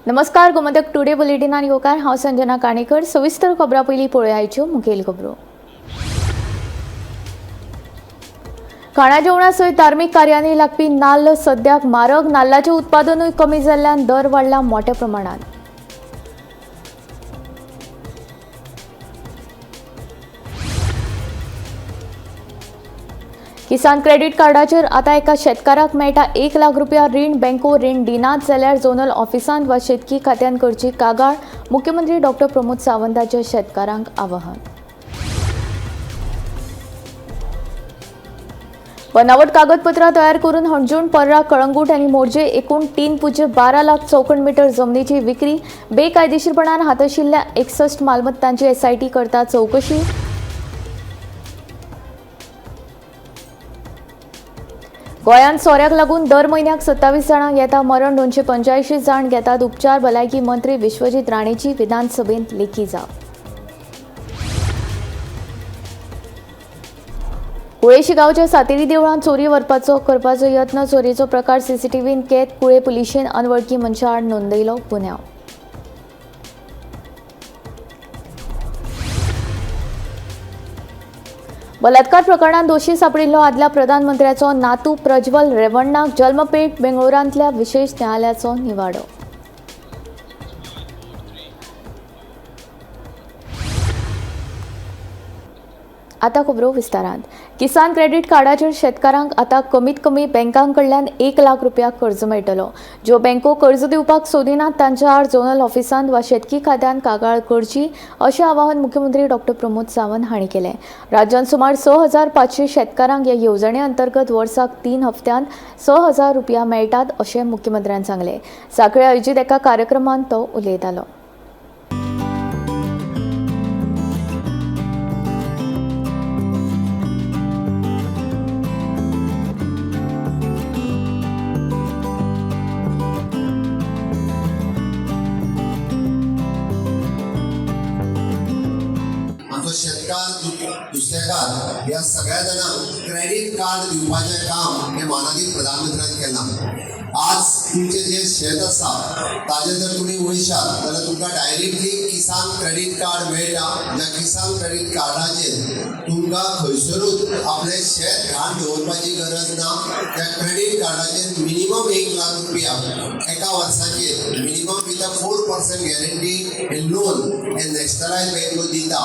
नमस्कार, गोमंतक टुडे बुलेटिनान येवकार. हांव संजना काणेकर. सविस्तर खबरां पयलीं पळोवया मुखेल खबरो. खाणा जेवणा सयत धार्मीक कार्यांनी लागपी नाल्ल सद्याक म्हारग. नाल्लाचें उत्पादनूय कमी जाल्ल्यान दर वाडला मोठ्या प्रमाणात. किसान क्रेडीट कार्डाचेर आतां एका शेतकाराक मेळटा 1 लाख रुपया रीण. बँको रीण दिनात जाल्यार झोनल ऑफिसांत वा शेतकी खात्यान करची कागाळ. मुख्यमंत्री डॉक्टर प्रमोद सावंताचे शेतकारांक आवाहन. बनावट कागदपत्रां तयार करून हणजूण, पर्रा, कळंगूट आनी मोरजे एकूण 3.12 लाख चौखण मीटर जमनीची विक्री. बेकायदेशीरपणान हाताशिल्ल्या 61 मालमत्तांची एसआयटी करता चवकशी. गोंयांत सोऱ्याक लागून दर म्हयन्याक 27 जाणांक येता मरण. 285 जाण घेतात उपचार. भलायकी मंत्री विश्वजीत राणेची विधानसभेंत लेखी जाप. कुळेशी गांवच्या सातेरी देवळांत चोरी व्हरपाचो करपाचो यत्न. चोरयेचो प्रकार सीसीटीव्हीन कैद. कुळे पुलिशेन अनवळखी मनशा आड नोंदयलो गुन्यांव. बलात्कार प्रकरणात दोशी सापडिल्लो आदल्या प्रधानमंत्र्याचो नातू प्रज्वल रेवण्णाक जल्मपेठ. बेंगळुरांतल्या विशेष न्यायालयाचो निवाडो. आता खबरो विस्तारात. किसान क्रेडीट कार्डाचेर शेतकारांक आतां कमीत कमी बँकां कडल्यान 1 लाख रुपया कर्ज मेळटलो. ज्यो बँको कर्ज दिवपाक सोदिनात तांच्या आड झोनल ऑफिसांत वा शेतकी खात्यान कागाळ करची अशें आवाहन मुख्यमंत्री डॉक्टर प्रमोद सावंत हांणी केलें. राज्यांत सुमार 6500 शेतकारांक ह्या येवजणे अंतर्गत वर्साक 3 हप्त्यांत 6000 रुपया मेळटात अशें मुख्यमंत्र्यान सांगलें. सांखळे आयोजीत एका कार्यक्रमांत तो उलयतालो. आमचो शेतकार, नुस्तेकार ह्या सगळ्या जाणांक क्रेडीट कार्ड दिवपाचें काम हें मानादीक प्रधानमंत्र्यान केलां. आज तुमचें जें शेत आसा ताजें जर तुमी वयशात जाल्यार तुमकां डायरेक्टली किसान क्रेडीट कार्ड मेळटा. ज्या किसान क्रेडीट कार्डाचेर तुमकां खंयसरूच आपलें शेत घाण दवरपाची गरज ना. त्या क्रेडीट कार्डाचेर मिनिमम 1 लाख रुपया एका वर्साचेर मिनिमम विथ अ 4% गॅरंटी हे लोन हे नॅशनलायज बँको दिता.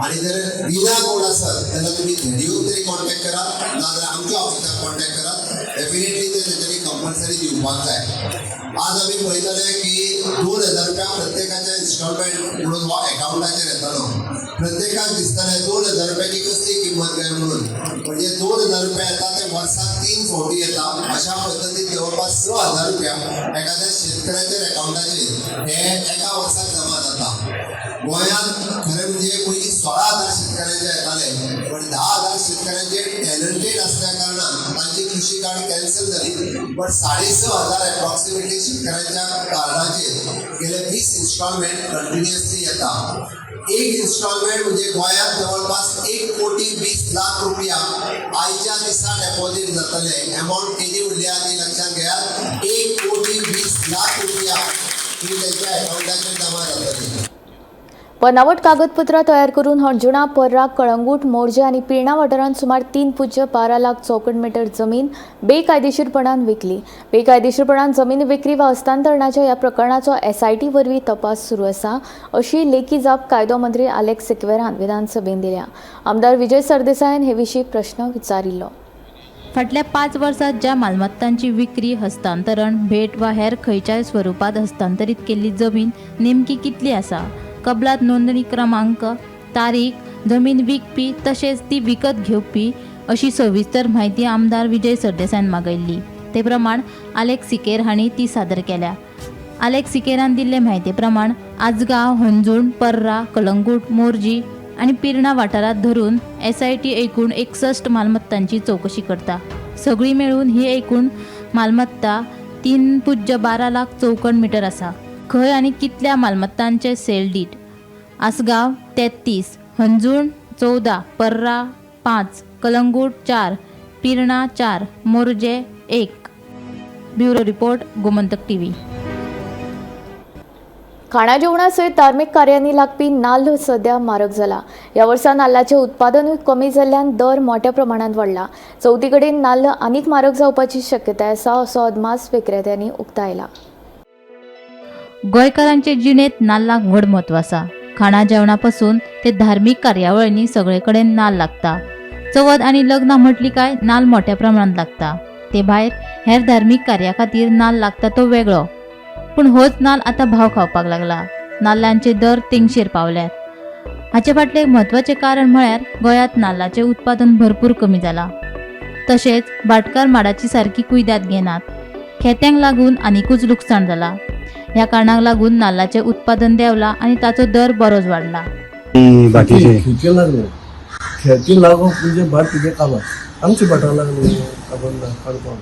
आनी जर दिना कोण आसत जाल्यार तुमी धेडीओक तरी कॉन्टॅक्ट करात, नाजाल्यार आमच्या ऑफिसाक कॉन्टॅक्ट करात. डेफिनेटली ते तेंच्यांनी कंपल्सरी दिवपाक जाय. आज आमी पळयतले की 2000 रुपया प्रत्येकाच्या इन्स्टॉलमेंट म्हणून हो एकावंटाचेर येतालो. प्रत्येकाक दिसतालें 2000 रुपयाची कसली किंमत काय म्हणून. म्हणजे 2000 रुपया येता ते वर्साक 3 फावटी येता. अशा पद्दतीन जवळपास 6000 रुपया एखाद्या शेतकऱ्याच्या एकावंटाचेर हे एका वर्साक जमा जाता. गोंयांत खरें म्हणजे पयलीं 16,000 शेतकऱ्यांचे येताले, पण 10,000 शेतकऱ्यांचे टॅलंटेड आसल्या कारणान तांची कृषी कार्ड कॅन्सल जाली. बट 6,500 एप्रॉक्सिमेटली शेतकऱ्यांच्या कार्डाचेर गेले 20 इन्स्टॉलमेंट कंटिन्युअसली येता. एक इन्स्टॉलमेंट म्हणजे गोंयांत जवळपास 1 कोटी 20 लाख रुपया आयच्या दिसा डेपॉझीट जातले. एमावंट केदी उरल्या ती लक्षात घेयात. 1 कोटी 20 लाख रुपया ही त्यांच्या अकाउंटाचेर जमा जातली. बनावट कागदपत्रां तयार करून हणजुणा, पर्रा, कळंगूट, मोरजे आनी पिर्णा वाठारांत सुमार 3.12 लाख चौखण मीटर जमीन बेकायदेशीरपणान विकली. बेकायदेशीरपणान जमीन विक्री वा हस्तांतरणाच्या ह्या प्रकरणाचो एसआयटी वरवीं तपास सुरू आसा अशी लेखी जाप कायदो मंत्री आलेक्स सिक्वेरान विधानसभेन दिल्या. आमदार विजय सरदेसायान हे विशीं प्रश्न विचारिल्लो. फाटल्या 5 वर्सात ज्या मालमत्तांची विक्री, हस्तांतरण, भेट वा हेर खंयच्याय स्वरुपात हस्तांतरीत केल्ली जमीन नेमकी कितली आसा, कबलात नोंदणी क्रमांक, तारीख, जमीन विकपी तशेंच ती विकत घेवपी अशी सविस्तर म्हायती आमदार विजय सरदेसायान मागयल्ली. ते प्रमाण आलेक्स सिकेर हांणी ती सादर केल्या. आलेक्स सिकेरान दिल्ले म्हायती प्रमाण आजगांव, हणजूण, पर्रा, कलंगूट, मोरजी आनी पिर्णा वाठारांत धरून एसआयटी एकूण 61 मालमत्तांची चवकशी करता. सगळी मेळून ही एकूण मालमत्ता 3.12 लाख चौखण मीटर आसा. खंय आनी कितल्या मालमत्तांचे सेल डीड? आसगांव 33, हणजूण 14, पर्रा 5, Calangute 4, Pirna 4, Morjim 1. Bureau report, Gomantak TV. खाणा जेवणा सयत धार्मीक कार्यांनी लागपी नाल्ल सध्या म्हारग जाला. ह्या वर्सा नाल्लाचें उत्पादनूय कमी जाल्ल्यान दर मोट्या प्रमाणांत वाडला. चवथी कडेन नाल्ल आनीक म्हारग जावपाची शक्यताय आसा असो अदमास विक्रेत्यांनी उक्तायला. गोंयकारांचे जिणेंत नाल्लाक व्हड म्हत्व आसा. खाणा जेवणा पासून ते धार्मीक कार्यावळींनी सगळे कडेन नाल्ल लागता. चवथ आनी लग्नां म्हटली काय नाल्ल मोठ्या प्रमाणांत लागता. ते भायर हेर धार्मीक कार्या खातीर नाल्ल लागता तो वेगळो, पूण होच नाल्ल आतां भाव खावपाक लागला. नाल्लांचे दर तेंगशेर पावल्यात. हाचे फाटलें एक म्हत्वाचें कारण म्हळ्यार गोंयांत नाल्लाचें उत्पादन भरपूर कमी जालां. तशेंच भाटकार माडाची सारकी कुयदाद घेनात. खेत्यांक लागून आनिकूच लुकसाण जालां. ह्या कारणाक लागून नाल्लाचें उत्पादन देंवलां आनी ताचो दर बरोच वाडला. बाकीचे खेती लागले, खेती लागप म्हणजे भाट तुजें काबार. आमची भाटां लागली काबर ना काडपाक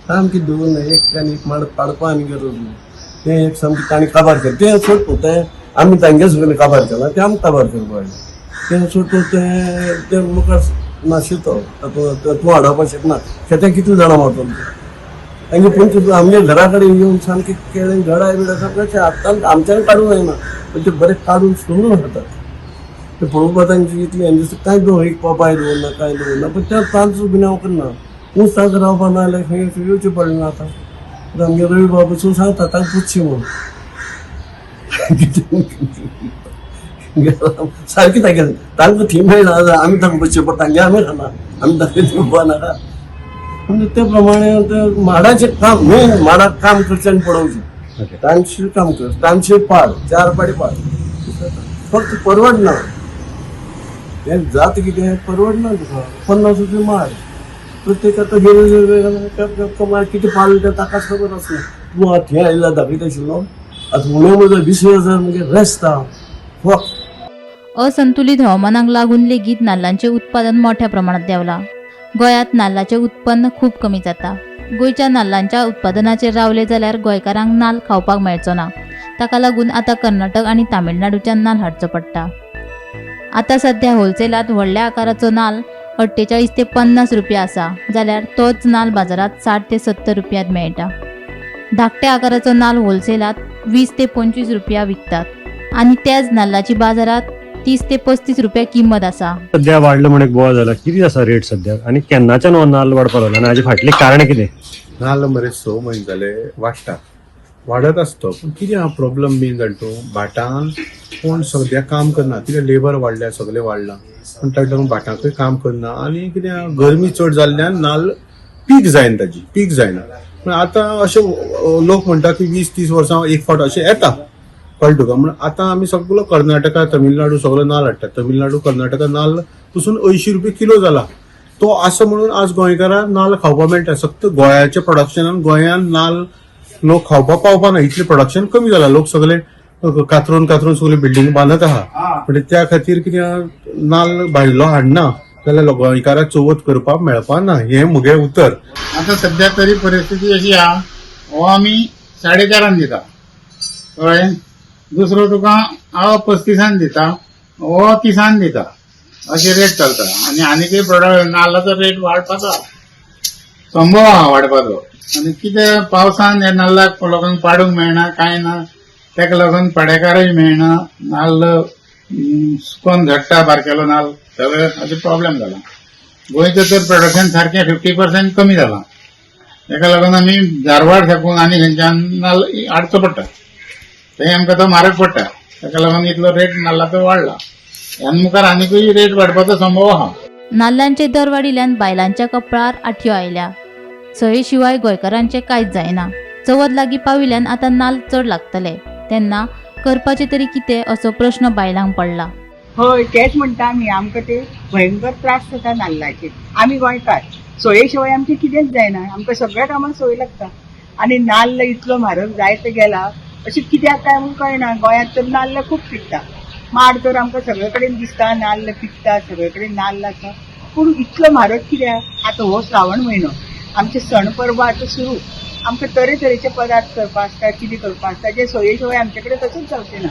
सामकी दवरना. एक आनी एक माड पाडपा आनी गरज ना. तें एक सामकें ताणें काबार केलें तें सोड, तें आमी तांगे सगळें काबार केलां, तें आमकां काबार करपा जाय. तें सोड, तें तें मुखार नाशितो तूं हाडपाक शकना. शेतां कितलीं जाणां मारतलो तांगे पंचवीस आमगे घरा कडेन येवन सामकें केळें घडाय बिडाय सामकें आतां आमच्यान काडूंक जायना, पण ते बरे काडून सोडून खातात. ते पळोवपा तांची इतली आनी दुसरें कांय दवर एक पोपाय दवरना, कांय दवरना, पण त्या तांचो गुन्यांव करना. ऊस तांकां रावपा ना जाल्यार खंय येवचें पडलें ना. आतां आमगे रवी बाबू पसून सांगता तांकां पुचशी म्हणून सारकें तांगे तांकां थंय मेळना, आमी तांकां बसचें पडटा. तांगे आमी खाना, आमी तांकां दिवपा नाका. म्हणजे ते प्रमाणे ते माडाचें काम मेन माडाक काम करचें आनी पडोवचें. टायमशीर काम कर, टायमशीर पाड, चार पाडी पाड, फक्त परवडना. हें जाता कितें, परवडना तुका. 50 रुपया माड प्रत्येक आतां गेले कितें पाडलें तें ताकाच खबर आसना. तूं आतां थंय आयला दाखयता आशिल्लो. आतां उणें म्हजो 20,000 म्हणजे रेस्त आहा फक्त. असंतुलीत हवामानाक लागून लेगीत नाल्लांचें उत्पादन मोठ्या प्रमाणात देंवलां. गोंयांत नाल्लाचें उत्पन्न खूब कमी जाता. गोंयच्या नाल्लांच्या उत्पादनाचेर रावले जाल्यार गोंयकारांक नाल्ल खावपाक मेळचो ना. ताका लागून आतां कर्नाटक आनी तामिळनाडूच्यान नाल्ल हाडचो पडटा. आतां सध्या होलसेलांत व्हडल्या आकाराचो नाल्ल 48 ते 50 रुपया आसा, जाल्यार तोच नाल्ल बाजारांत 60 ते 70 रुपयांत मेळटा. धाकट्या आकाराचो नाल्ल होलसेलांत 20 ते 25 रुपया विकतात आनी त्याच नाल्लाची बाजारांत 30 ते 35 रुपया किंमत आसा. सध्या वाडलो म्हण एक बोवाळ जाला. कितें आसा रेट सध्या आनी केन्नाच्यान हो नाल्ल वाडपाक लागला आनी हाजे फाटलें कारण कितें? नाल्ल मरे 6 म्हयने जाले वाडटा, वाडत आसतो. पूण कितें आहा प्रॉब्लम मेन जाणा तूं, भाटान कोण सद्या काम करना. कितें लेबर वाडल्या, सगळें वाडलां, पूण ताका लागून भाटांकूय काम करना. आनी कितें आहा, गरमी चड जाल्ल्यान नाल्ल पीक जायना, ताजी पीक जायना. पूण आतां अशें लोक म्हणटा की 20-30 वर्सां एक फावट अशें येता, कळ्ळें तुका? म्हण आतां आमी सगलो कर्नाटका, तमिळनाडू सगलो नाल्ल हाडटात. तमिळनाडू, कर्नाटका नाल्ल पसून 80 रुपया किलो जाला. तो आसा म्हणून आज गोंयकारांक नाल्ल खावपाक मेळटा. फक्त गोंयाच्या प्रोडक्शनान गोंयान नाल्ल लोक खावपाक पावपा ना, इतलें प्रोडक्शन कमी जाला. लोक सगळे कातरून कातरून सगळे बिल्डिंग बांदत आहा. म्हणजे त्या खातीर कितें आहा, नाल्ल भायलो हाडना जाल्यार गोंयकाराक चवथ करपाक मेळपा ना, हें म्हगें उतर. आता सध्या तरी परिस्थिती अशी आहा, हो आमी 4.5न दिता, कळ्ळें? दुसरो तुका हांव 35न दिता, हो 30न दिता, अशे रेट चलता. आनी आनीकय प्रोडक्ट नाल्लाचो रेट वाडपाचो आहा, संभव आहा वाडपाचो. आनी कितें पावसान ह्या नाल्लाक लोकांक पाडूंक मेळना, कांय ना. ताका लागून पाडेकारय मेळना. नाल्ल सुकोन झडटा, बारकेलो नाल्ल सगळें, अशें प्रॉब्लेम जाला. गोंयचें तर प्रोडक्शन सारकें 50% कमी जालां. ताका लागून आमी धारवाड साकून आनी खंयच्यान नाल्ल हाडचो पडटा, थंय आमकां तो म्हारग पडटा. ताका लागून इतलो रेट नाल्लाचो वाडला. ह्यान मुखार आनिकूय रेट वाडपाचो संभव आहा. नाल्लांचे दर वाडिल्ल्यान बायलांच्या कपळार आठयो आयल्या. सये शिवाय गोंयकारांचें कांयच जायना. चवथ लागीं पाविल्ल्यान आतां नाल्ल चड लागतले, तेन्ना करपाचें तरी कितें असो प्रश्न बायलांक पडला. हय, तेच म्हणटा आमी. आमकां ते भयंकर त्रास जाता नाल्लाचे. आमी गोंयकार, सोये शिवाय आमचें कितेंच जायना. आमकां सगळ्या कामाक सोय लागता आनी नाल्ल इतलो म्हारग जायत गेला, अशें कित्याक काय म्हूण कळना. गोंयांत तर नाल्ल खूब पिकता, माड तर आमकां सगळे कडेन दिसता, नाल्ल पिकता, सगळे कडेन नाल्ल आसा, पूण इतलो म्हारग कित्याक? आतां हो श्रावण म्हयनो, आमचे सण परबो आतां सुरू. आमकां तरेतरेचे पदार्थ करपा आसता, कितें करपा आसता, जे सोये शिवाय आमचे कडेन कशेंच जावचें ना.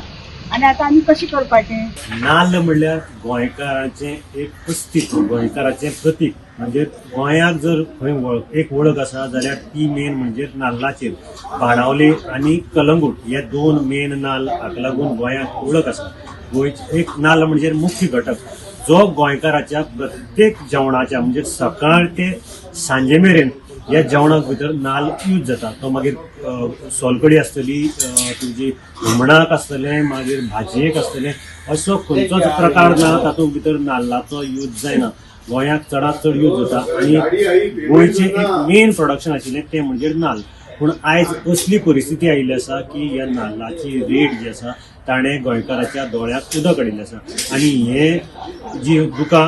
आनी आतां आमी कशें करपाचें? नाल्ल म्हणल्यार गोंयकारांचें एक अस्तित्व, गोंयकाराचें प्रतीक. म्हणजे गोंयाक जर खंय वळख एक वळख आसा जाल्यार ती मेन म्हणजे नाल्लाचेर. बाणावले आनी कलंगूट हे दोन मेन नाल्ल हाका लागून गोंयाक वळख आसा. गोंयचे एक नाल्ल म्हणजे मुख्य घटक जो गोंयकाराच्या प्रत्येक जेवणाच्या म्हणजे सकाळ ते सांजे मेरेन ह्या जेवणाक भितर नाल्ल यूज जाता. तो मागीर सोलकडी आसतली, तुजी हुमणाक आसतलें, मागीर भाजयेक आसतलें, असो खंयचोच प्रकार ना तातूंत भितर नाल्लाचो यूज जायना. गोंयाक चडांत चड यूज जाता आनी गोंयचें एक मेन प्रोडक्शन आशिल्लें तें म्हणजे नाल्ल. पूण आयज असली परिस्थिती आयिल्ली आसा की ह्या नाल्लाची रेट जी आसा ताणें गोंयकाराच्या दोळ्याक उदक हाडिल्लें आसा आनी हे जी दुकां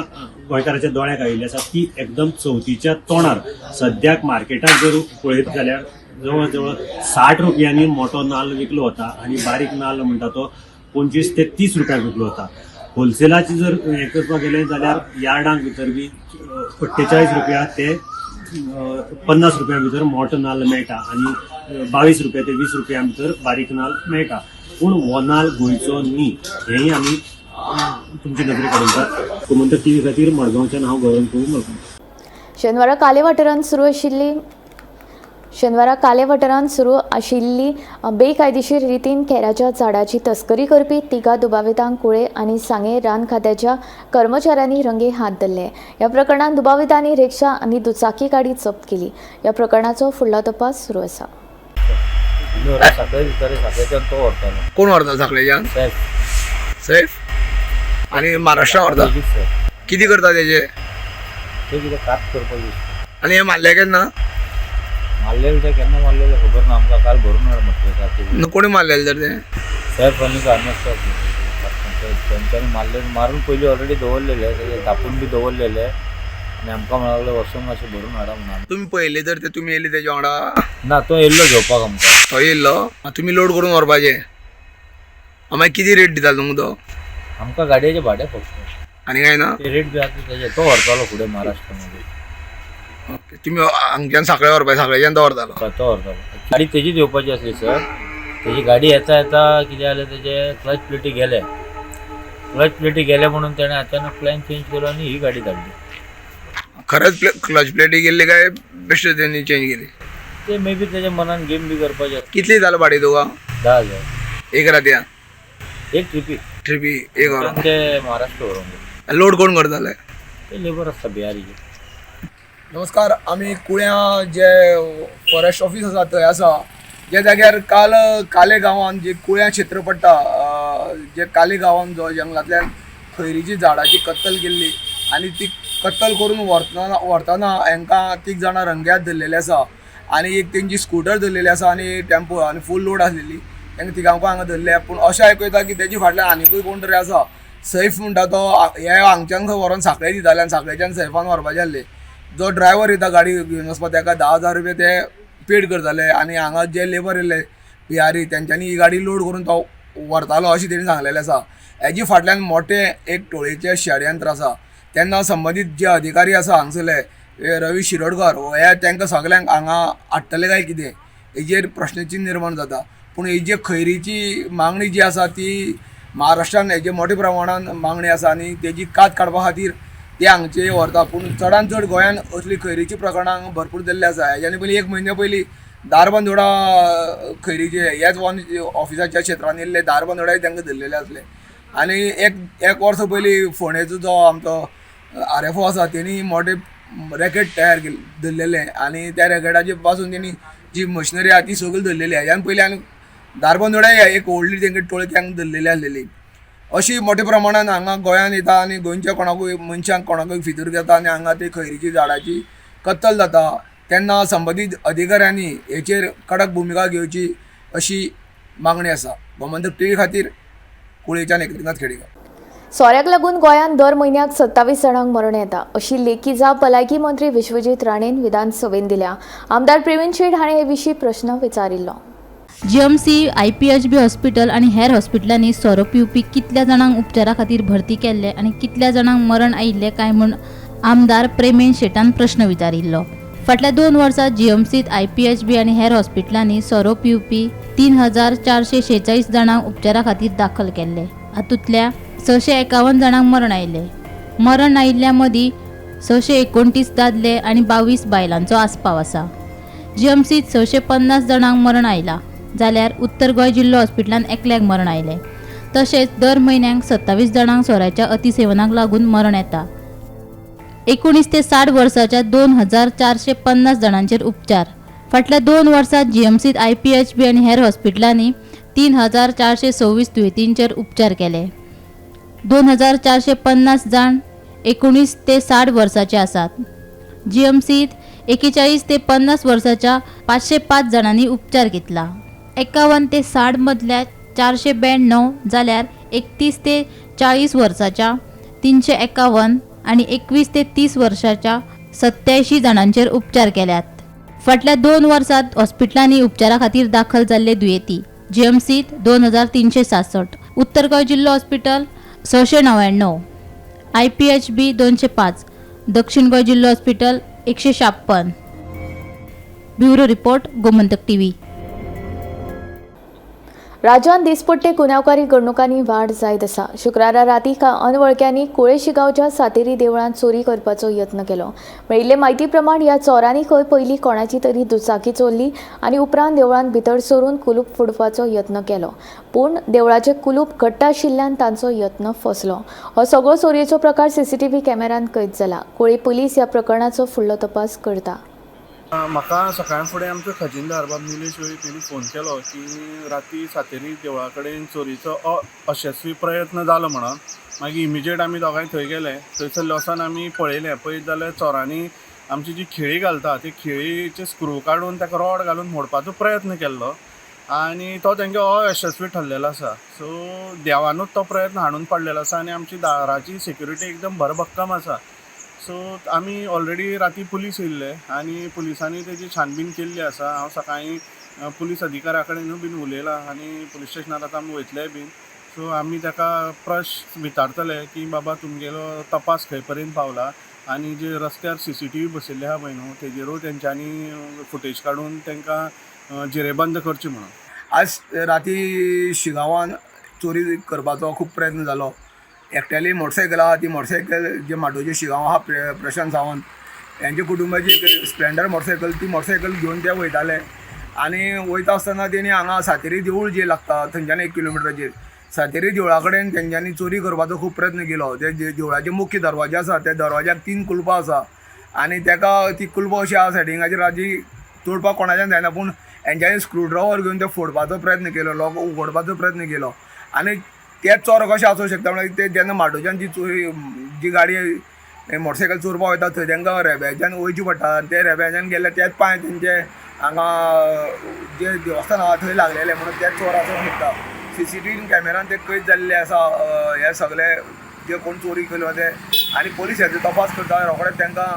गोंयकाराच्या दोळ्याक आयिल्ली आसा ती एकदम चवथीच्या तोंडार. सद्याक मार्केटात जर पळयत जाल्यार जवळ जवळ 60 रुपयांनी मोठो नाल्ल विकलो वता आनी बारीक नाल्ल म्हणटा तो 25 ते 30 रुपयांक विकलो वता. होलसेलाची जर हें करपाक गेलें जाल्यार यार्डांक भितर बी 48 रुपया ते 50 रुपया भितर मोठो नाल्ल मेळटा आनी 22 रुपया ते 20 रुपया भितर बारीक नाल्ल मेळटा. पूण हो नाल्ल गोंयचो न्ही हेंय आमी तुमचे नदरेक हाडून. गोमंतक टीव्ही खातीर मडगांवच्यान हांव गौरव प्रभू मडगांव. शेनवारा काले वाठारांत सुरू आशिल्ली बेकायदेशीर रितीन केराच्या झाडाची तस्करी करपी तिगा दुबावितांक कुळे आनी सांगें रान खात्याच्या कर्मचाऱ्यांनी रंगे हात धरले. ह्या प्रकरणांत दुबावितांनी रिक्षा आनी दुचाकी गाडी जप्त केली. ह्या प्रकरणाचो फुडलो तपास सुरू आसा. कोण व्हरता साखळेच्यान? सैफ आनी महाराष्ट्रा व्हरता. कितें करता तेजे? आनी हे मारले केन्ना? मारलेले ते केन्ना मारलेले खबर ना आमकां, काल भरून हाड म्हटलें. कोणी मारलेले तर ते? सैफ आनी आर्नेस्टो तेंच्यांनी मारले, मारून पयलीं ऑलरेडी दवरलेले, तेजे धापून बी दवरलेले आनी आमकां म्हणूंक लागले वचून मातशें भरून हाडा म्हणून. तुमी पळयले तर ते तुमी येयले तेजे वांगडा? ना, तो येयल्लो घेवपाक आमकां. तो येयल्लो, तुमी लोड करून व्हरपाचे. मागीर कितें रेट दितालो तुमकां तो? आमकां गाडयेचें भाडें फक्त, आनी कांय ना ते रेट बी आसा तेजे. तो व्हरतालो फुडें महाराष्ट्रामध्ये. ओके, तुमी हांगच्यान साखळे व्हरपाचे, साखळेच्यान तो व्हरतालो? तो व्हरतालो. गाडी तेजीच येवपाची आसली सर. तेजी गाडी येता येता कितें जालें, तेजे क्लच प्लेटी गेले. क्लच प्लेटी गेले म्हणून तेणें अचानक प्लॅन चेंज केलो आनी ही गाडी धाडली. खरेंच क्लच प्लेटी गेल्ली काय बेश्टे तेणी चेंज केली? ते मे बी तेज्या मनान गेम बी करपाचे. कितली जालो भाडें तुका? 10,000 एक रातया? एक ट्रिपी. ट्रिपी एक वर. ते महाराष्ट्र व्हरोंक. लोड कोण करताले? ते लेबर आसता बिहारीचे. नमस्कार, आमी कुळ्यां जे फॉरेस्ट ऑफीस आसा थंय आसा, ज्या जाग्यार काल काले गांवांत जे कुळ्यां क्षेत्र पडटा, जे काले गांवांत जो जंगलांतल्यान खैरीची झाडाची कत्तल केल्ली आनी ती कत्तल करून व्हरतना हांकां 3 जाणां रंग्यात धरलेले आसा आनी एक तेंची स्कुटर धरलेली आसा आनी टेम्पो आनी फूल लोड आसलेली. तांकां तिगांकूय हांगा धरले. पूण अशें आयकूं येता की तेजी फाटल्यान आनिकूय कोण तरी आसा. सैफ म्हणटा तो हे हांगच्यान खंय व्हरोन साखळे दिताले आनी साखळेच्यान सैफान व्हरपाचे आसले. जो ड्रायवर येता गाडी घेवन वचपाक ताका 10,000 रुपया ते पेड करताले आनी हांगा जे लेबर येयल्ले बिहारी तेंच्यांनी ही गाडी लोड करून तो व्हरतालो अशें तेणी सांगलेलें आसा. हेजे फाटल्यान मोठें एक टोळयेचें षडयंत्र आसा. तेन्ना संबंदीत जे अधिकारी आसा हांगसरले रवी शिरोडकर हे तांकां सगल्यांक हांगा हाडटले काय कितें हेजेर प्रश्नचिन्न निर्माण जाता. पूण ही जी खैरीची मागणी जी आसा ती महाराष्ट्रान हेजे मोठ्या प्रमाणान मागणी आसा आनी तेजी कात काडपा खातीर ते हांगचे व्हरता. पूण चडान चड गोंयान असली खैरीची प्रकरणां हांगा भरपूर जाल्ली आसा. हेज्यानी पयलीं एक म्हयन्या पयलीं धारबांदोडा खैरीचे ह्याच वन ऑफिसाच्या क्षेत्रान येयल्ले धारबांदोडाय तांकां धरलेले आसले. आनी एक वर्सा पयलीं फोंडेचो जो आमचो RFO आसा तेणी मोठे रॅकेट तयार केले धरलेले आनी त्या रॅकेटाचे पासून तेणी जी मशिनरी आसा ती सगळी धरलेली. ह्यान पयलीं आनी धारबांदोड्याय एक व्हडली तेंगे टोळकी हांगा धरलेली आसलेली. अशी मोठ्या प्रमाणान हांगा गोंयान येता आनी गोंयच्या कोणाकूय मनशांक कोणाकूय फितूर घेता आनी हांगा ती खैरीची झाडाची कत्तल जाता. तेन्ना संबंदीत अधिकाऱ्यांनी हेचेर कडक भुमिका घेवची अशी मागणी आसा. गोमंतक टीव्ही खातीर कुळेच्यान एकनाथ खेडेकर. सोऱ्याक लागून गोंयांत दर म्हयन्याक 27 जाणांक मरण येता अशी लेखी जाप भलायकी मंत्री विश्वजीत राणेन विधानसभेन दिल्या. आमदार प्रवीण शेट हाणें हे विशीं प्रश्न विचारिल्लो. जीएमसी, आयपीएचबी हॉस्पिटल आनी हेर हॉस्पिटलांनी सोरो पिवपी कितल्या जाणांक उपचारा खातीर भरती केल्ले आनी कितल्या जाणांक मरण आयिल्लें काय म्हूण आमदार प्रेमेन शेटान प्रश्न विचारिल्लो. फाटल्या 2 वर्सात जीएमसीत, आयपीएचबी आनी हेर हॉस्पिटलांनी सोरो पिवपी 3446 जाणांक उपचारा खातीर दाखल केल्ले. हातूंतल्या 651 जाणांक मरण आयलें. मरण आयिल्ल्या मदीं 629 दादले आनी 22 बायलांचो आस्पाव आसा. जीएमसीत 650 जाणांक मरण आयलां, जाल्यार उत्तर गोंय जिल्लो हॉस्पिटलांत एकल्याक मरण आयलें. तशेंच दर म्हयन्याक 27 जाणांक सोऱ्याच्या अतिसेवनाक लागून मरण येता. 19 ते 60 वर्साच्या 2450 जाणांचेर उपचार. फाटल्या 2 वर्सात जीएमसीत, आयपीएचबी आनी हेर हॉस्पिटलांनी 3426 दुयेंतींचेर उपचार केले. 2450 जाण 19 ते 60 वर्साचे आसात. जीएमसीत 41 ते 50 वर्साच्या 505 जाणांनी उपचार घेतला. 51 ते 60 मदल्या 492, जाल्यार 31 ते 40 वर्साच्या 351 आनी 21 ते 30 वर्साच्या 87 जाणांचेर उपचार केल्यात. फाटल्या 2 वर्सात हॉस्पिटलांनी उपचारा खातीर दाखल जाल्ले दुयेंती: जीएमसीत 2366, उत्तर गोंय जिल्लो हॉस्पिटल 699, आयपीएचबी 205, दक्षिण गोंय जिल्लो hospital 156. Bureau report, Gomantak TV. राज्यांत दिसपट्टे गुन्यांवकारी घडणुकांनी वाड जायत आसा. शुक्रारा राती कांय अनवळख्यांनी कुळेशिगांवच्या सातेरी देवळांत चोरी करपाचो यत्न केलो. मेळिल्ले म्हायती प्रमाण ह्या चोरांनी खंय पयलीं कोणाची तरी दुचाकी चोरली आनी उपरांत देवळांत भितर सरून कुलूप फोडपाचो यत्न केलो. पूण देवळाचें कुलूप घट्ट आशिल्ल्यान तांचो यत्न फसलो. हो सगळो चोरयेचो प्रकार सीसीटीव्ही कॅमेऱ्यांत कैद जाला. कुळे पुलीस ह्या प्रकरणाचो फुडलो तपास करता. म्हाका सकाळ फुडें आमचो खजिनदार बाब निलेश वेळीप हेणी फोन केलो की राती सातेरी देवळा कडेन चोरीचो अयशस्वी प्रयत्न जालो म्हणून. मागीर इमिजिएट आमी दोगांय थंय गेले. थंयसरले वचोन आमी पळयलें. पळयत जाल्यार चोरांनी आमची जी खिळी घालता ती खिळीचे स्क्रू काडून ताका रॉड घालून मोडपाचो प्रयत्न केल्लो आनी तो तेंगे अयशस्वी ठरलेलो आसा. सो देवानूच तो प्रयत्न हाणून पडलेलो आसा आनी आमची दाराची सेक्युरिटी एकदम भरभक्कम आसा. सो आमी ऑलरेडी राती पुलीस येयल्ले आनी पुलिसांनी तेजी छानबीन केल्ली आसा. हांव सकाळीं पुलीस अधिकाऱ्या कडेनूय बीन उलयलां आनी पुलीस स्टेशनार आतां आमी वयतलेय बीन. सो आमी ताका प्रश्न विचारतले की बाबा, तुमगेलो तपास खंय पर्यंत पावला आनी जे रस्त्यार सीसीटीव्ही बसयल्ले आहा पळय न्हू, तेजेरूय तेंच्यांनी फुटेज काडून तांकां जेरेबंद करची म्हणून. आज राती शिगांवान चोरी करपाचो खूब प्रयत्न जालो. एकट्याली मोटरसायकल आहा, ती मोटरसायकल जे माटोवचे शिगांव आहा, प्रशांत सावंत यांच्या कुटुंबाची एक स्प्लेंडर मोटरसायकल, ती मोटरसायकल घेवन ते वयताले आनी वयता आसतना तेणी हांगा सातेरी देवूळ जे लागता थंयच्यान 1 किलोमिटराचेर सातेरी देवळा कडेन तेंच्यांनी चोरी करपाचो खूब प्रयत्न केलो. ते देवळाचे मुख्य दरवाजे आसा, त्या दरवाज्याक तीन कुलपां आसा आनी तेका ती कुलपां अशी आहा सेटिंगाचेर आहा जी तोडपाक कोणाच्यान जायना. पूण हेंच्यांनी स्क्रू ड्रायवर घेवन ते फोडपाचो प्रयत्न केलो, लॉक उगडपाचो प्रयत्न केलो. आनी तेच चोर कशें आसूंक शकता म्हळ्यार ते जेन्ना माटोवच्यान जी चोरी जी गाडी मोटरसायकल चोरपाक वयता थंय तांकां रेब्याच्यान वयचें पडटा आनी ते रेब्याच्यान गेल्ले तेच पांय तेंचे हांगा जे देवस्थान आहा थंय लागलेले, म्हणून तेच चोर आसूंक शकता. सीसीटीव्ही कॅमेरान ते कैद जाल्ले आसा हे सगळे जे कोण चोरी केलो ते. आनी पोलीस हेजो तपास करता. रोखडेच तांकां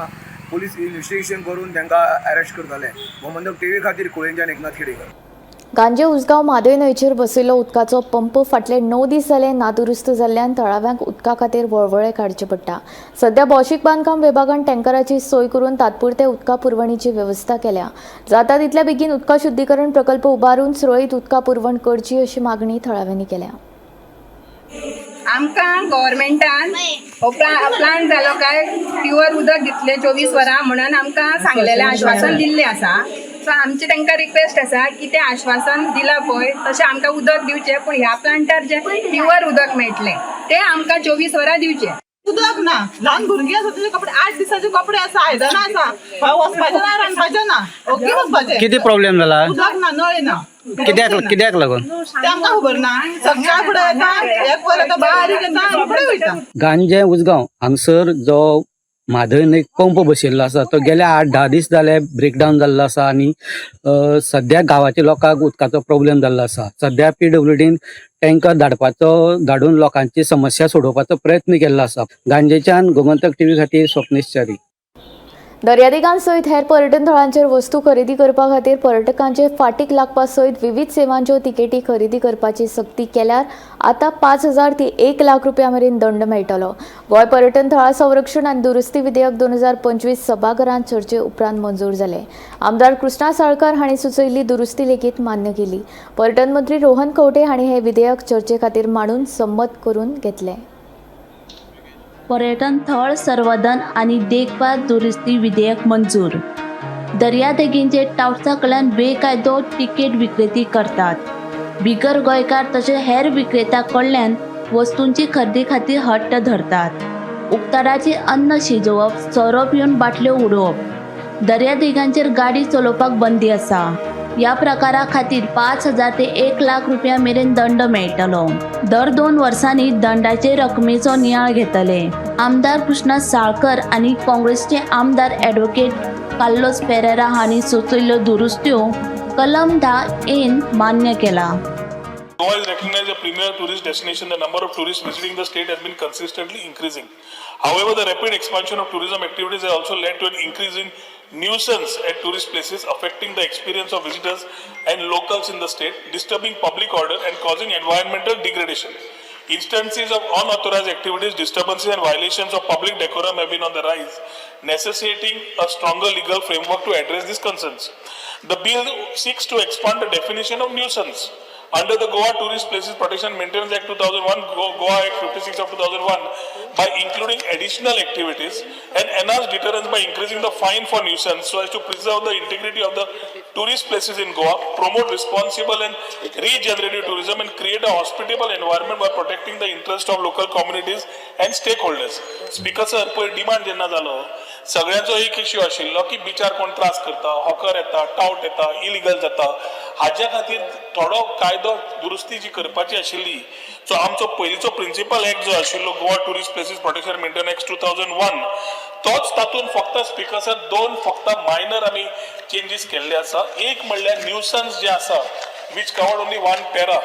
पोलीस इन्वेस्टिगेशन करून तांकां अरेस्ट करतले. गोमंतक टीव्ही खातीर कुळेंच्यान एकनाथ खेडेकर. गांजे उसगांव म्हादय न्हंयचेर बसयल्लो उदकाचो पंप फाटले 9 दीस जाले नादुरुस्त जाल्ल्यान थळाव्यांक उदका खातीर वळवळे काडचे पडटा. सध्या भौशीक बांदकाम विभागान टँकराची सोय करून तात्पुरते उदका पुरवणीची वेवस्था केल्या. जाता तितल्या बेगीन उदका शुद्धीकरण प्रकल्प उबारून सुरळीत उदका पुरवण करची अशी मागणी थळाव्यांनी केल्या. आमकां गव्हर्मेंटान हो प्लान जालो काय प्युअर उदक दितले 24 वरां म्हणून आमकां सांगलेलें, आश्वासन दिल्लें आसा. सो आमचें तांकां रिक्वेस्ट आसा की तें आश्वासन दिलां पळय तशें आमकां उदक दिवचें, पूण ह्या प्लांटार जें प्युअर उदक मेळटलें तें आमकां 24 वरां दिवचें. उदक ना. ल्हान भुरगीं आसा, तेजे कपडे, 8 दिसाचे कपडे आसा, आयदनां आसा. खंय वचपाचें ना, रांदपाचें ना, ओगी वचपाचें. कितें प्रॉब्लेम जाला? उदक ना, नळ ना. कित्याक कित्याक लागून? ते आमकां खबर ना. सकाळ फुडें येता, एक वर येता, बारीक येता आनी फुडें वयता. गांजे उसगांव हांगसर जो म्हादय न्हंयक पंप बसयल्लो आसा तो गेल्या 8-10 दीस जाले ब्रेकडावन जाल्लो आसा आनी सद्या गांवाच्या लोकांक उदकाचो प्रॉब्लेम जाल्लो आसा. सद्या पीडब्ल्यूडीन टँकर धाडपाचो धाडून लोकांची समस्या सोडोवपाचो प्रयत्न केल्लो आसा. गांजेच्यान गोमंतक टीव्ही खातीर स्वप्नेश च्यारी. दर्यादेगां सयत हेर पर्यटन थळांचेर वस्तू खरेदी करपा खातीर पर्यटकांचे फाटीक लागपा सयत विवीध सेवांच्यो तिकेटी खरेदी करपाची सक्ती केल्यार आतां 5,000 ते 1 लाख रुपया मेरेन दंड मेळटलो. गोंय पर्यटन थळां संरक्षण आनी दुरुस्ती विधेयक 2025 सभाघरांत चर्चे उपरांत मंजूर जालें. आमदार कृष्णा साळकार हांणी सुचयल्ली दुरुस्ती लेगीत मान्य केली. पर्यटन मंत्री रोहन खंवटे हांणी हें विधेयक चर्चे खातीर मांडून संमत करून घेतलें. पर्यटन थळ संवर्धन आनी देखभाल दुरुस्ती विधेयक मंजूर. दर्यादेगेंचेर टावट्सा कडल्यान बेकायदो तिकेट विक्रेती करतात. बिगर गोंयकार तशेंच हेर विक्रेत्यां कडल्यान वस्तूंची खरेदी खातीर हट्ट धरतात. उक्ताडाचेर अन्न शिजोवप, सोरो पिवन बाटल्यो उडोवप. दर्यादेगांचेर गाडी चलोवपाक बंदी आसा. ह्या प्रकारा खातीर 5,000 ते 1 लाख रुपया मेरेन दंड मेळटलो. दर 2 वर्सांनी दंडाचे रकमेचो नियाळ घेतले. आमदार कृष्णा साळकर आनी काँग्रेसचे आमदार ॲडव्होकेट कार्लोस पेरेरा हांणी सुचयल्ल्यो दुरुस्त्यो कलम 10 एन मान्य केला. Goa is recognized as a premier tourist destination. The number of tourists visiting the state has been consistently increasing. However, the rapid expansion of tourism activities has also led to an increase in nuisance at tourist places, affecting the experience of visitors and locals in the state, disturbing public order and causing environmental degradation. Instances of unauthorized activities, disturbances, and violations of public decorum have been on the rise, necessitating a stronger legal framework to address these concerns. The bill seeks to expand the definition of nuisance under the Goa Tourist Places Protection and Maintenance Act 2001, Goa Act 56 of 2001, by including additional activities and enhance deterrence by increasing the fine for nuisance so as to preserve the integrity of the tourist places in Goa, promote responsible and regenerative tourism, and create a hospitable environment by protecting the interest of local communities and stakeholders. Speaker sir, पयर demand जेन्ना जालो, सगळ्यांचो एक issue आशिल्लो की बिचार कोण त्रास करता, हॉकर येता, टावट येता, इलिगल जाता. हाज्या खातीर थोडो कायदो दुरुस्ती जी करपाची आशिल्ली, सो आमचो पयलींचो प्रिन्सिपल एक्ट जो आशिल्लो, Goa Tourist Places Protection Maintenance Act 2001, तोच. तातूंत फक्त, स्पिकर सर, दोन फक्त मायनर आमी चेंजीस केल्ले आसा. एक म्हणल्यार न्यूसन्स जे आसा, which covered only one para,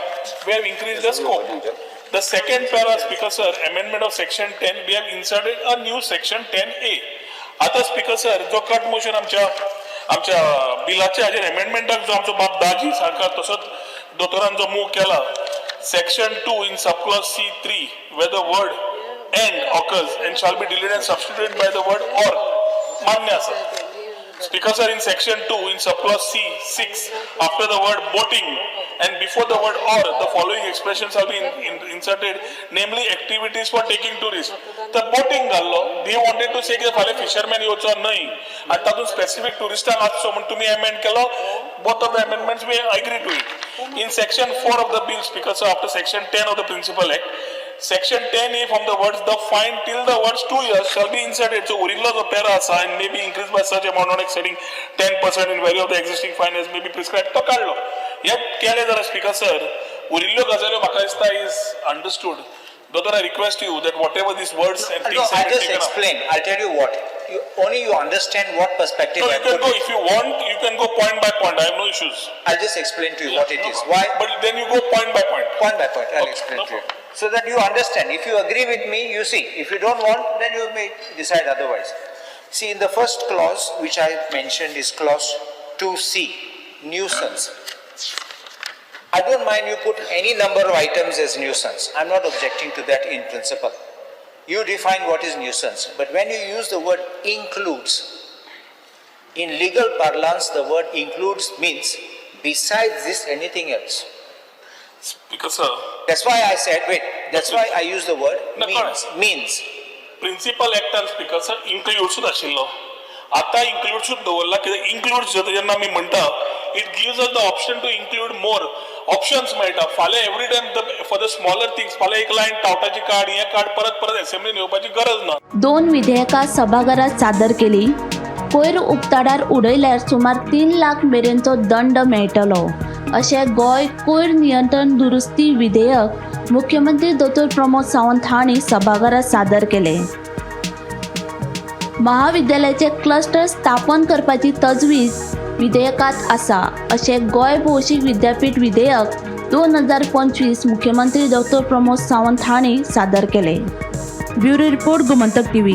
we have increased the scope. The second para, Speaker sir, amendment of section 10, we have inserted a new section 10A. आता स्पीकर सर, जो कट मोशन आमच्या आमच्या बिलाच्या हाजेर अमेंडमेंटाक जो आमचो बाब दाजी सारकार तसोच दोतोरान जो मूव केला, section 2 in subclause C3, where the word "and" occurs and shall be deleted and substituted by the word "or", मान्य आसा. Speaker sir, in section 2, in subclause C, 6, after the word "boating" and before the word "or", the following expressions shall be inserted, namely "activities for taking tourists". तर boating घाल्लो, they wanted to say की फाल्यां fisherman येवचो न्हय आनी तातूंत specific ट्युरिस्टांक आसचो म्हूण तुमी एमेंड केलो. Both of the amendments, we agree to it. In section 4 of the bill, Speaker sir, after section 10 of the principal act, section 10A, from the words "the fine" till the words "2 years" shall be inserted. So उरिल्लो जो para आसा, "and may be increased by such amount not exceeding 10% in value of the existing fine as may be prescribed", तो काडलो. हे केलें जाल्यार, speaker sir, उरिल्ल्यो गजाल्यो म्हाका दिसता is understood. दोतोर, I request you that whatever these words and No, things I have been just taken up. Explain. I'll tell you what. You, only you understand what perspective No, I you can put go, it. If you want, you can go point by point. I have no issues. I'll just explain to you what it No is. Problem. Why? But then you go point by point. Point by point, I'll Okay, explain no to you. So that you understand. If you agree with me, you see. If you don't want, then you may decide otherwise. See, in the first clause, which I mentioned, is clause 2C, nuisance. I don't mind you put any number of items as nuisance. I'm not objecting to that in principle. You define what is nuisance. But when you use the word "includes", in legal parlance, the word "includes" means besides this, anything else. Speaker sir, That's why I said, wait, that's why I use the word No, means. Correct. Means. Principal एक्टान, speaker sir, इन्क्लुड्सूच आशिल्लो. आतां इन्क्लुड्सूच दवरला कित्याक includes जेन्ना आमी म्हणटा, it gives us the option to include more options मेळटा. फाल्यां every time the for the smaller things, फाल्यां एक लायन टावटाची काड, हें काड, परत परत एसेंब्लीन येवपाची गरज ना. दोन विधेयकां सभाघरात सादर केली. कोयर उक्ताडार उडयल्यार सुमार 3 लाख मेरेनचो दंड मेळटलो अशें गोंय कोयर नियंत्रण दुरुस्ती विधेयक मुख्यमंत्री दोतोर प्रमोद सावंत हांणी सभाघरात सादर केलें. महाविद्यालयाचे क्लस्टर स्थापन करपाची तजवीज विधेयकात आसा अशें गोंय भौशीक विद्यापीठ विधेयक 2025 मुख्यमंत्री डॉक्टर प्रमोद सावंत हांणी सादर केलें. Bureau report, Gomantak TV.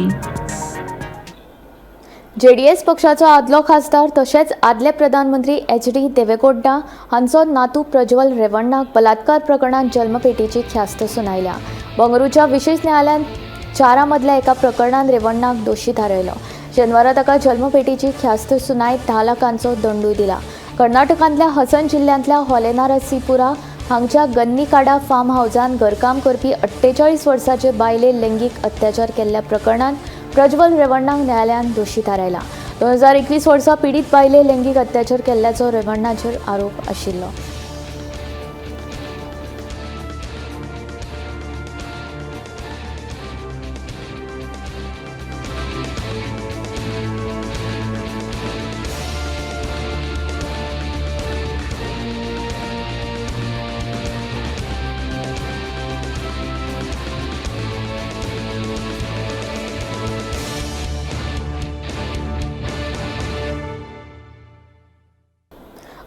JDS पक्षाचो आदलो खासदार तशेंच आदले प्रधानमंत्री एच.डी. देवेगौडा हांचो नातू प्रज्वल रेवण्णाक बलात्कार प्रकरणात जन्मपेटीची ख्यास्त सुनायल्या. बंगळुरूच्या विशेष न्यायालयान 4 मदल्या एका प्रकरणात रेवण्णाक दोशी थारायलो. शेनवारा ताका जन्मपेटीची ख्यास्त सुनायत 10 लाखांचो दंडूय दिला. कर्नाटकांतल्या हसन जिल्ल्यांतल्या होलेनारसीपुरा हांगच्या गन्नीकाडा फार्म हावजान घरकाम करपी 48 वर्साचे बायले लैंगीक अत्याचार केल्ल्या प्रकरणात प्रज्वल रेवण्णाक न्यायालयान दोशी थारायला. 2021 वर्सा पीडित बायले लैंगीक अत्याचार केल्ल्याचो रेवण्णाचेर आरोप आशिल्लो.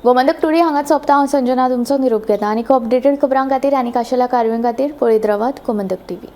गोमंतक टुडे हांगाच सोंपता. हांव संजना तुमचो निरोप घेता आनी अपडेटेड खबरां खातीर आनी खाशेल्या कारवाये खातीर पळयत रावात गोमंतक टीव्ही.